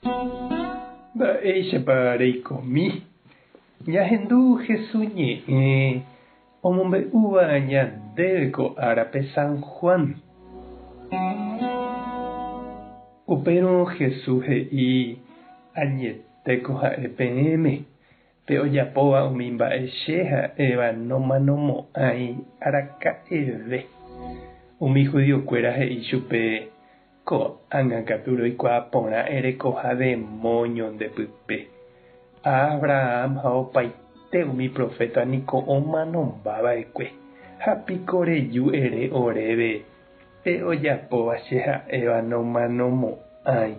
Mba'éichapa reikomi? Ñahendu Hesu ñe'ẽ omombe'úva ñandéve ko árape San Juan. Upérõ Hesu he'i, Añetéko ha'e peẽme, pe ojapóva umi mba'e che ha'éva nomanomo'ãi araka'eve. Umi judiokuéra he'i chupe, Ko'ág̃a katu roikuaa porã erekoha demóño nde pype. Abraham ha opaite umi proféta niko omanomba va'ekue, ha piko reju ere oréve pe ojapóva che ha'éva nomanomo'ãi.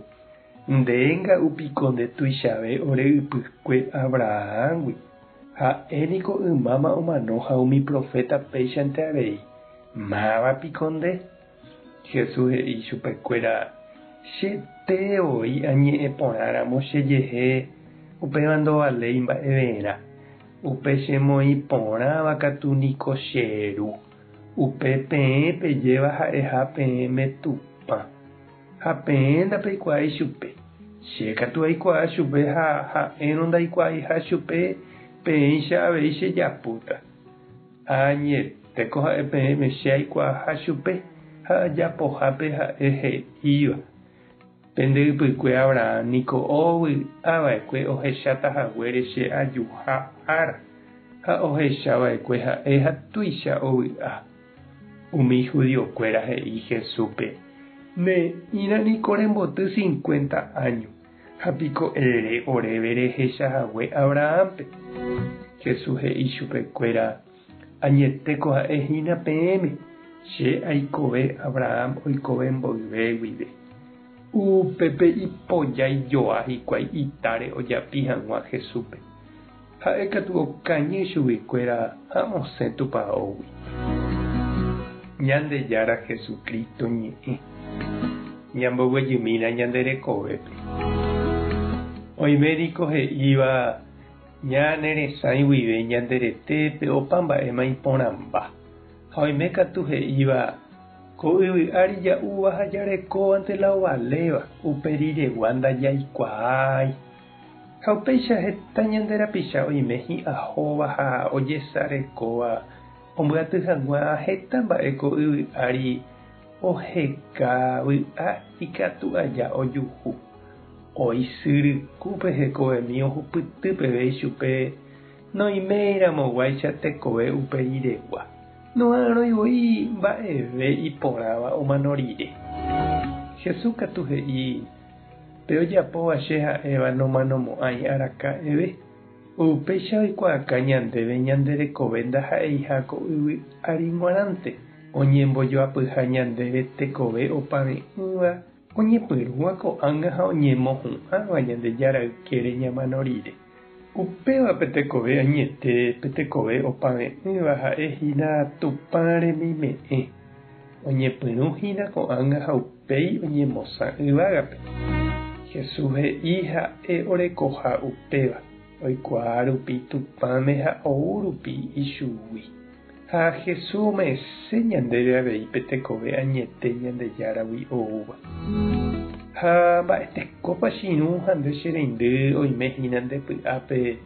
Nde nga'u piko nde tuichave ore ypykue Abrahámgui? Ha'e niko ymáma omano ha umi proféta péichante avei. Máva piko nde? Jesús he'i chupekuéra, Chete voi añe'ẽ porãramo chejehe, upéva ndovaléi mba'everã. Upe chemoĩ porãva katu niko che Ru, upe peẽ pejéva ha'eha peẽme Tupã. Ha peẽ ndapeikuaái chupe. Che katu aikuaa chupe ha ha'érõ ndaikuaaiha chupe, peẽicha avei chejapúta. Añetéko ha'e peẽme che aikuaaha chupe ha ajapohápe ha'e he'íva. Pende ypykue Abraham niko ovy'a va'ekue ohecháta haguére che ajuha ára, ha ohecha va'ekue ha'e ha tuicha ovy'a. Umi judiokuéra he'i Jesúspe, Ne'ĩra niko remboty cincuenta áño, Ha piko ere oréve rehecha hague Abrahámpe? Jesús he'i chupekuéra, Añetéko ha'e hína peẽme, che aikove Abraham oikove mboyve guive. Upépe ipojái joa hikuái itáre ojapi hag̃ua Jesúspe. Ha'e katu okañy chuguikuéra ha osẽ tupaógui. Ñandejára Jesucristo ñe'ẽ. Ñamboguejymína ñande rekovépe. Oime niko he'íva ñane resãi guive ñande retépe opa mba'éma iporãmba. Ha oime katu he'íva ko yvy ári ja'úva ha jarekóvante la ovaléva, upe riregua ndajaikuaái. Ha upéicha heta ñande rapicha oime hi'ahóva ha ojesarekóva ombyaty hag̃ua heta mba'e ko yvy ári oheka vy'a ikatu aja ojuhu. Oisyrykúpe hekovemi ohupyty peve ichupe noiméiramoguáicha tekove upe riregua, noha'arõi voi mba'eve iporãva omano rire. Jesús katu he'i. Pe ojapóva che ha'éva nomanomo'ãi araka'eve. Upéicha oikuaaka ñandéve ñande rekove ndaha'eiha ko yvy ári g̃uarãnte, oñembojoapyha ñandéve tekove opave'ỹva oñepyrũva ko'ág̃a ha oñemohu'ãva Ñandejára ykére ñamano rire. Upéva pe tekove añete, pe tekove opave'ỹva ha'e hína Tupã remime'ẽ, oñepyrũ hína ko'ág̃a ha upéi oñemosã yvágape. Jesús he'i ha'e orekoha upéva, oikuaa rupi Tupãme ha ou rupi ichugui. Ha Jesús ome'ẽse ñandéve avei pe tekove añete Ñandejáragui oúva. Ha mba'etekópa che irũ ha nde che reindy oime hína nde py'ápe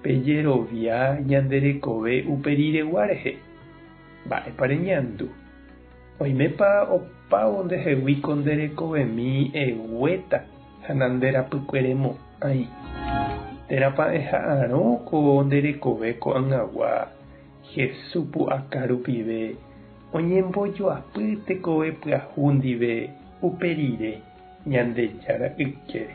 pe jerovia ñande rekove upe riregua rehe? Mba'épa reñandu? Oimépa opávo ndehegui ko nde rekovemi eguéta ha nanderapykueremo'ãi? Térãpa eha'arõ ko nde rekove ko'ag̃agua Hesu pu'aka rupive oñembojoapy tekove pyahu ndive upe rire Ñandejára ykére?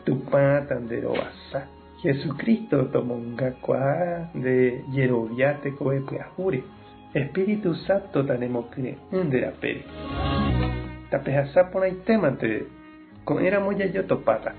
Tupã tanderovasa. Jesucristo tomongakuaa nde jerovia tekove pyahúre. Espíritu Santo tanemokyre'ỹ nde rapére. Tapehasa porãitémante, ko'ẽramo jajotopáta.